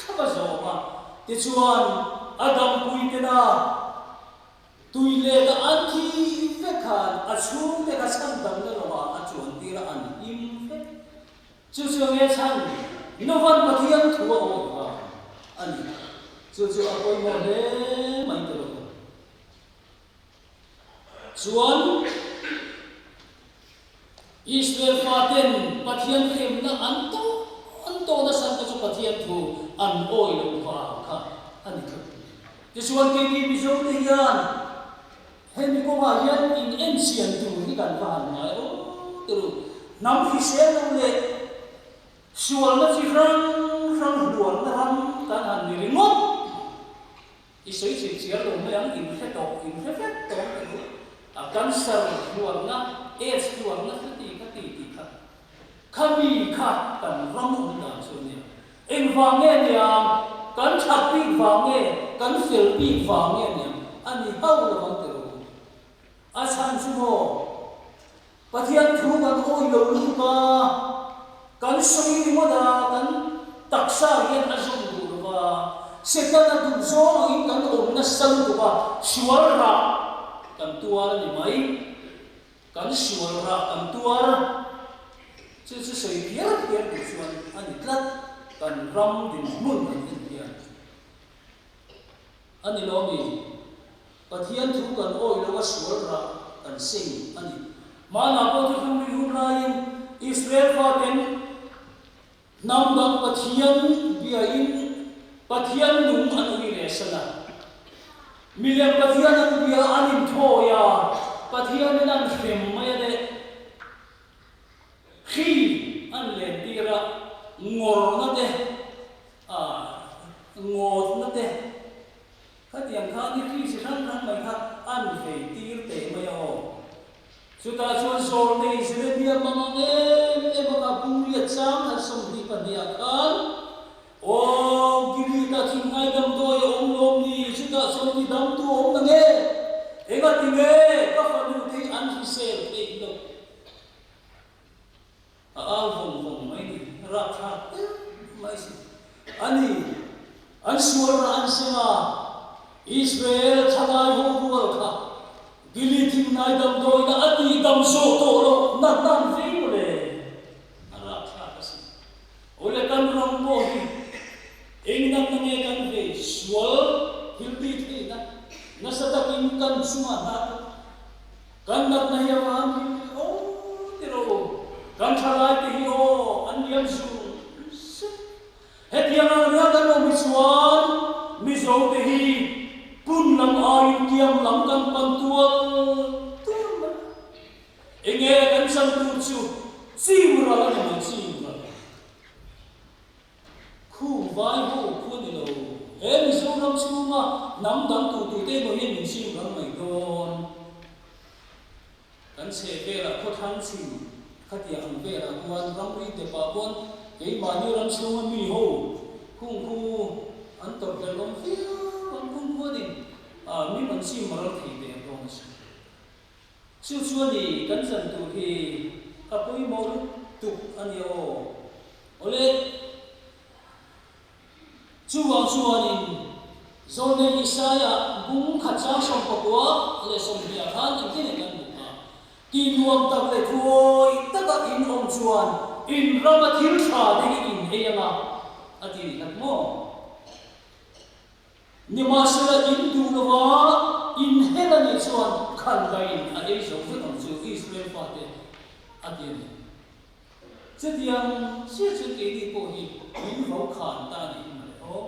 thlap a zawm a. Tichuan, a dampui tena tui let a an thi vek khan a chhungte kha chhandamna rawngah a chuan tir a, an him vek. Chu chu nge chhan Nova'n Pathian thu a awi vang a ni. Chu chu a pawimawh hle mai ta lo. Chuan Israel faten Pathian hremna an tawh an tawh nasa te chu Pathian thu an awi loh vang kha a ni tlat. Tichuan keini Mizo te hian hemi kawngah hian in enchian tur hi kan va han ngai aw turu. Hnam hrisel lo leh sualna chi hrang hrang hluarna ram kan han ni ringawt. I sawi chip chiar lo mai ang, in hre tawh, in hre vek tawh ang tih chu. A cancer hluarna, aids hluarna kha ti kha ti tih kha. Khami kha kan ram awm dan chu a nia. Engvang nge niang? Kan that bik vang nge? Kan fel bik vang nge niang? A ni hauh lo ang tih rawh u. A chhan chu maw? Pathian thu kan awih lo lutuk a, kan sawi ringawt a, kan taksa hian a zawm duh lo va, Setana duh zawng angin kan awm nasa lutuk a, sual rah kan tuar a ni mai. Kan sual rah kan tuar, chu chu sawi phiar phiar duh chuan a ni tlat, kan ram dinhmun an en hian. A ni lo mi? Pathian thu kan awih lo a sual rah kan seng a ni. Hmanah pawh thuthlung ri hun laiin Israel faten hnam dang Pathian biain Pathian nung an ui leh san a. Milem Pathian an bia an inthawi a, Pathianin an hrem mai a leh. Hri an lentir a, ngawrna te, ngawtna te, khatiang khan hi hri chi hrang hrang mai kha an vei tir teh mai a aw. Chutah chuan Zawlnei Jeremia hmang ang em em a kha Bungriat chang khat 22 ah khan, Aw, Gilead-a thing ngaidamdawi a awm lawm ni? Chutah chuan ti damtu a awm na nge? Engati nge ka fanu te hi an hrisel theih loh? A au vawng vawng mai ni, rapthlak em mai si. A ni, an sual rah an sem a, Israel thalai ho rual kha Gili thingnai damdawina a tih dam zawh tawh loh natna an vei mawle, a rapthlak a si. Awle kan ram pawh hi eng natna nge kan vei sual thil tih theihna nasa takin kan chungah hna Kan natna hi a van hi aw ti ro, kan thalai te hi aw an liam zung zet. Hetiang ang ria kan awm hi chuan Mizo te hi pun lam aiin kiam lam kan pan tual tual mai. Enge kan chan tur chu chim ral a ni mai, chim ral. Khung vai ho khu a ni lo. He Mizoram chhunga hnam dang tu tute emaw hian min chim ral mai dawn. Kan chheh velah khawthlang chhim khatiang ang velah khuan ramri depah khuan keimahni ram chhunga mi ho khung khu an tawrh hlelh awm viau ang khung khuanin min rawn chim ral thei der dawn a si. Chu chu a ni, kan chan tur hi a pawimawh lutuk a nia aw. Awle, chuvang chuanin Zawlnei Isaia bung khat chang 19 leh 20 ah khan engtin nge kan hmuh a? Ti nuam tak leh thuawi taka in awm chuan in rama thil tha te hi in ei anga a ti ni khat maw? Nimahsela in duh lova in hel a nih chuan khandain a ei zo vek ang chu Israel fate a ti a ni. Chutiang chiah chuan keini pawh hi min vo khan ta a nih hi mawle aw.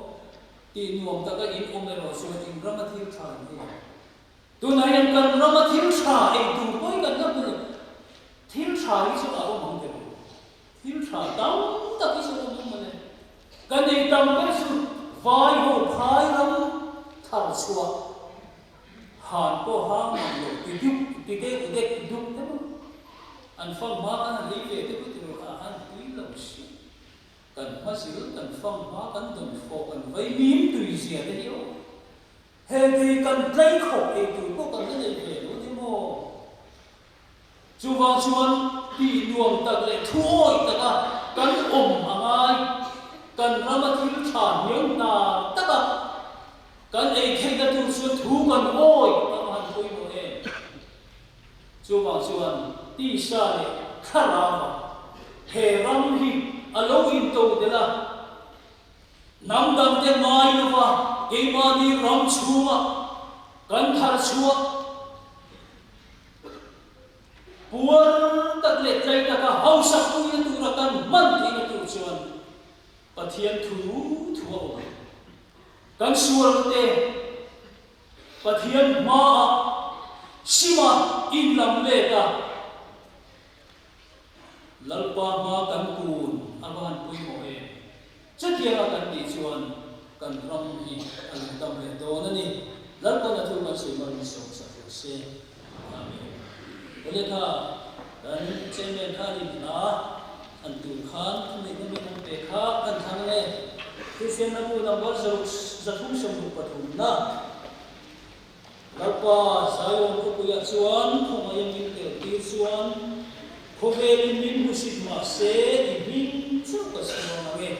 Tih nuam taka in awm erawh chuan in rama thil tha in ei ang. Tunah hian kan rama thil tha ei tur pawhin kan la hmu lo. Thil tha hi chu a awm ang teh lo. Thil tha tam tak hi chu a awm ang mawle. Ka nei tam ber chu vai ho phai ram thar chhuah han pawh hang mang lo ti duk ti deuh dek duk te maw an fang hma khan han ei ve te pawh ti lo kha han tui lo si kan hma zil kan fang hma kan dawn fawh kan vai mim tui zia te hi aw he tui kan tlei khawp ei tur pawh kan la nei ve lo ni maw. Chuvang chuan tih nuam tak leh thuawi taka kan awm a ngai. Kan rama thil tha hniam hna taka kan ei theihna tur chuan thu kan awi a va han pawimawh em? Chuvang chuan tisa leh thlarauva he ram hi a lo into delh a, hnam dangte ngai lova keimahni ram chhunga kan thar chhuah, Puar tak leh tlai taka hausa puina tura kan hman theihna tur chuan Pathian thu thu a awm a. Kan sualte Pathian hmaah sima inlam let a, Lalpa hma kan kun a va han pawimawh em? Chutianga kan tih chuan kan ram hi a lo dam leh dawn a ni. Lalpawn a thu kan sawi hma min sawm sak rawh se. Amen. Awle kha, kan chairman khanin hla an tur khan thuneihna min an pe kha kan thlang ang e. Kristian hlabu number 363 na. Lalpa, Zion khawpuiah chuan khawngaih a min tel tir chuan khawvelin min hmusit mah se i hming chauh ka chhuang ang e.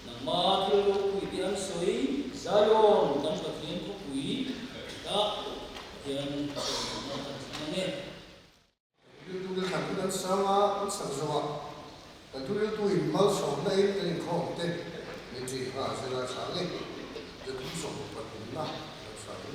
Nangma thil ropui te an sawi, Zion kan Pathian khawpui tah Pathian sawi kan thlang ang e. Riltu te khat hun an sang a, an sak zo a, kan thu riltu in malsawmna in kan inkhawm te min ṭih nghal zela chhang e, 323 na kan sawi.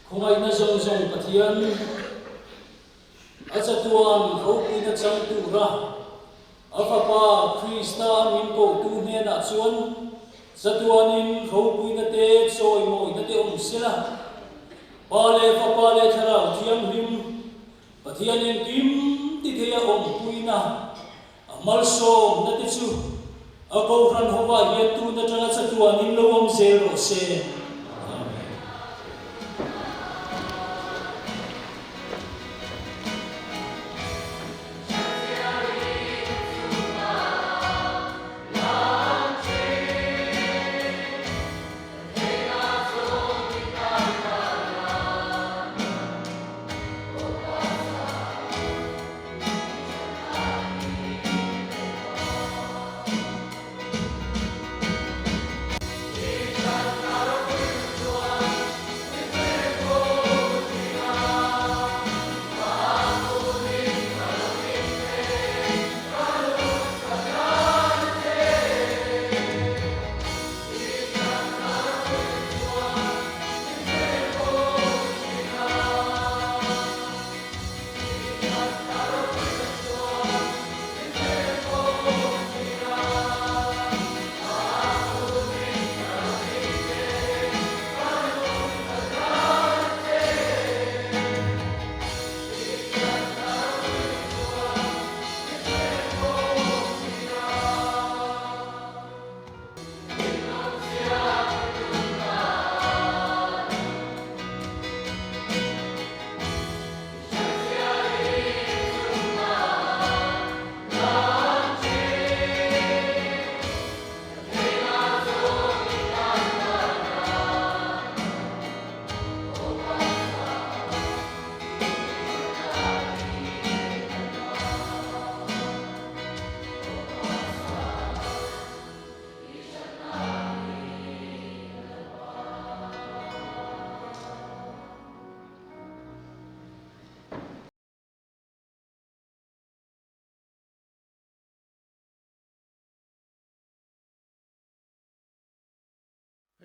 Khawngaihna zawng zawng Pathian a chatuan ropuina chang tura a Fapa Krista min kohtu hnenah chuan chatuanin ropuina te chawimawina te awm sela, Pa leh Fapa leh Thlarau Thianghlim Pathian engkim ti theia awmpuina a malsawmna te chu a Kohhran hovah hian tun atanga chatuanin lo awm zel rawh se. Amen.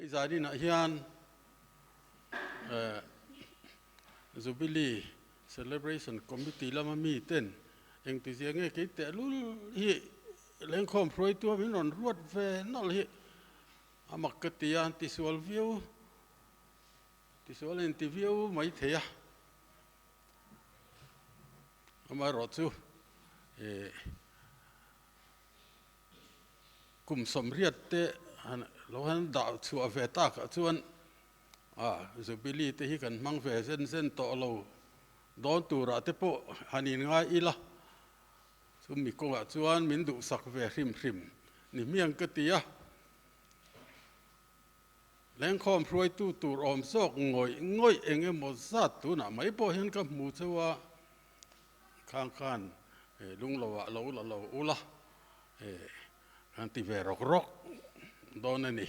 Hei zaninah hian Jubilee Celebration Committee lama miten engtizia nge kei tehlul hi lengkhawm hruaitu a min rawn ruat ve nawlh hi a mak ka ti a, tisual viau tisual a inti viau mai thei a. Amaherawhchu ih. Kum sawmriat te han lo han dah chhuah ve takah chuan ah Jubilee te hi kan hmang ve zen zen tawh lo dawn turah te pawh han inngai ila chumi kawngah chuan min duhsak ve hrim hrim ni hmiang ka ti a. Lengkhawm hruaitu tur awm zawk ngawih ngawih eng emaw zat tunah mai pawh hian ka hmu cheu a, Khang khan lung lo ah lo la lo ula kan ti ve rawk rawk dawn a ni.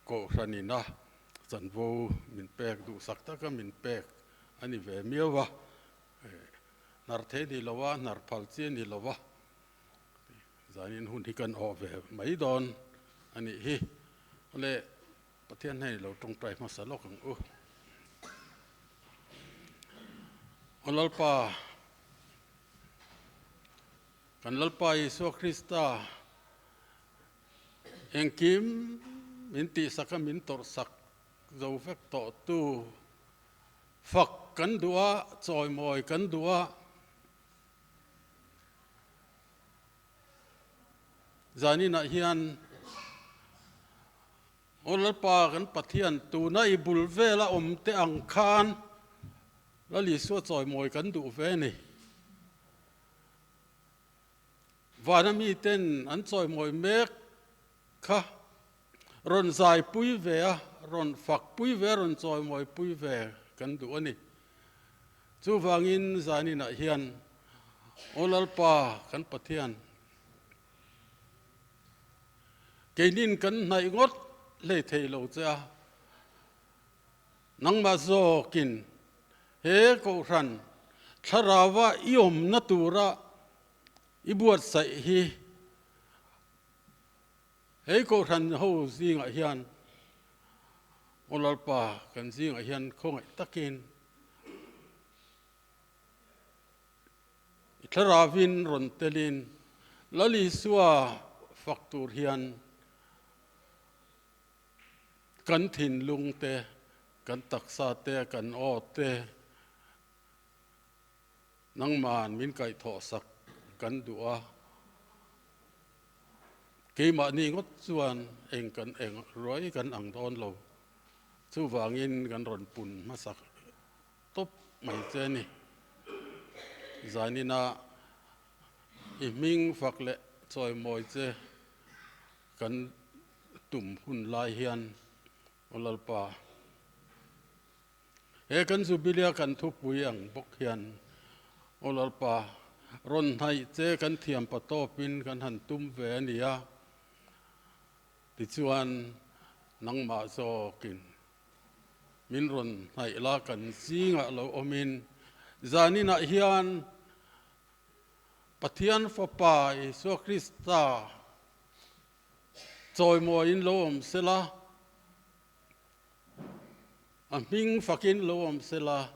Kohhran ina chanvo min pek duhsak taka min pek a ni ve miau a, hnar thei ni lo a, hnar phal chi a ni lo a, zanin hun hi kan awh ve mai dawn a nih hi. Awle. Pathian hei lo tawngtai hmasa lawk ang u. Aw Lalpa, kan Lalpa Isua Krista, engkim min tihsak a min tawrhsak zo vek tawh tu, fak kan duh a, chawimawi kan duh a, Zaninah hian Aw Lalpa kan Pathian tuna i bul vela awm te ang khan Lal Isua chawimawi kan duh ve a ni. Vana miten an chawimawi mek kha rawn zaipui ve a, rawn fakpui ve a, rawn chawimawipui ve kan duh a ni. Chuvangin zaninah hian Aw Lalpa kan Pathian, keinin kan hnaih ngawt hlei thei lo che a, nangmah zawkin he Kohhran thlarauva i awmna tura i buatsaih hi Hei Kohhran ho zingah hian Aw Lalpa kan zingah hian khawngaih takin i thlarauin rawn telin Lal Isua fak tur hian kan thinlung te, kan taksa te, kan aw te nangman min kaihthawhsak kan duh a. Keimahni ngawt chuan eng kan eng ruai kan ang dawn lo. Chuvangin kan rawn pun hmasak tawp mai che a ni. Zaninah i hming fak leh chawimawi che kan tum hun lai hian Aw Lalpa, He kan Jubilee-a kan thupui ang bawk hian Aw Lalpa, rawn hnaih che kan thiam pa tawpin kan han tum ve a ni a, tichuan nangmah zawkin min rawn hnaih la kan zingah lo awmin zaninah hian Pathian Fapa Isua Krista chawimawiin lo awm sela, A hming fakin lo awm sela,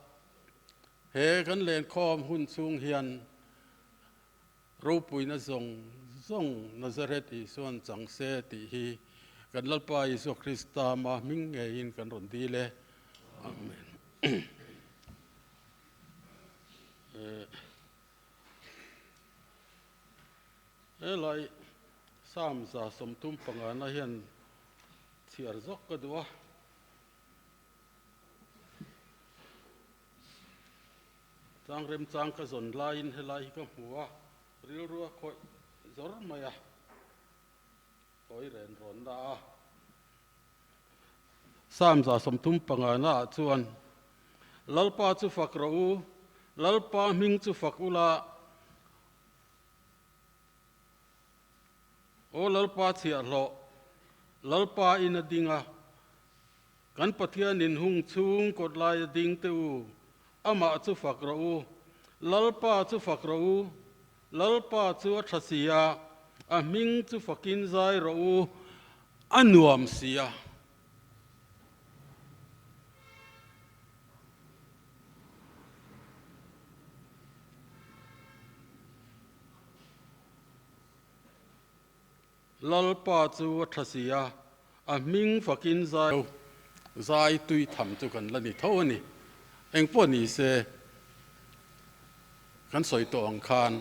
he kan lenkhawm hun chhung hian ropuina zawng zawng Nazareth Isuan chang se tih hi kan Lalpa Isua Krista ma hming ngeiin kan rawn dil e. Amen. Helai Psalm 135 hian chhiar zawk ka duh a. Chang remchang ka zawn laiin helai hi ka hmu a, rilru a khawih zawr mai a, tawi ren rawn na a. Psalm 135 naah chuan, Lalpa chu fak rawh u, Lalpa hming chu fak ula, Aw Lalpa chhiahhlawh, Lalpa in a ding a, kan Pathian in hung chhung kawt lai a ding teh u, amah chu fak rawh u, Lalpa chu fak rawh u, Lalpa chu a tha si a, A hming chu fakin zai rawh u, a nuam si a. Lalpa chu a tha si a, a hming fakin zai zai tui tham chu kan la ni tho a ni. Engpawh ni se, kan sawi tawh ang khan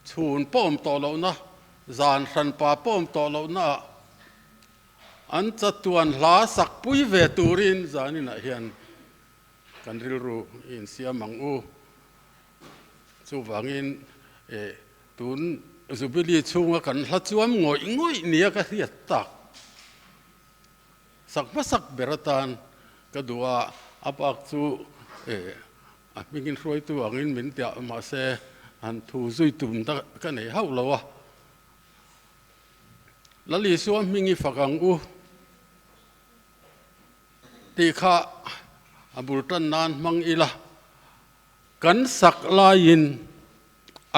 chhun pawh awm tawh lohna, zan hranpa pawh awm tawh lohnaah an chatuan hla sak pui ve turin zaninah hian kan rilru i insiam ang u. Chuvangin tun Jubilee chhunga kan hla chuam ngawih ngawih nia ka hriat tak sak hmasak ber atan ka duh a, a bak chu a hmingin hruaitu angin min tiah mahse han thu zui tum ta ka nei hauh lo a. Lal Isua hming i fak ang u tih kha a bul tan nan hmang ila. Kan sak laiin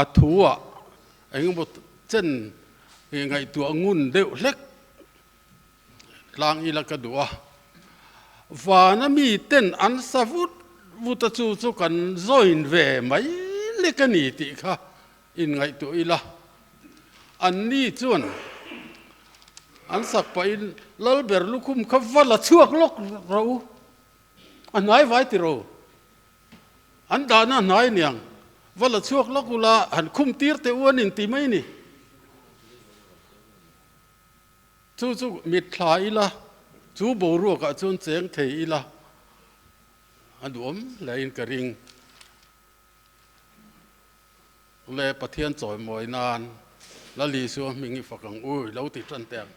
a thuah engemaw chen ngaihtuah ngun deuh hlek tlang ila ka duh a. Vana miten an sa vut vut a chu chu kan join ve mai lek a ni tih kha inngaihtuah ila. Anni chuan an sak pahin Lalber lukhum kha va la chhuak lawk rawh u, a hnai vai ti ro. An dahna hnai niang, va la chhuak lawk ula han khum tir teh u an inti mai ni. Chu chu mitthla ila, chu boruakah chuan cheng thei ila a duhawm hlein ka ring. Le Pathian chawimawi nan Lal Isua hming i fak ang u i lo ti tan teh ang.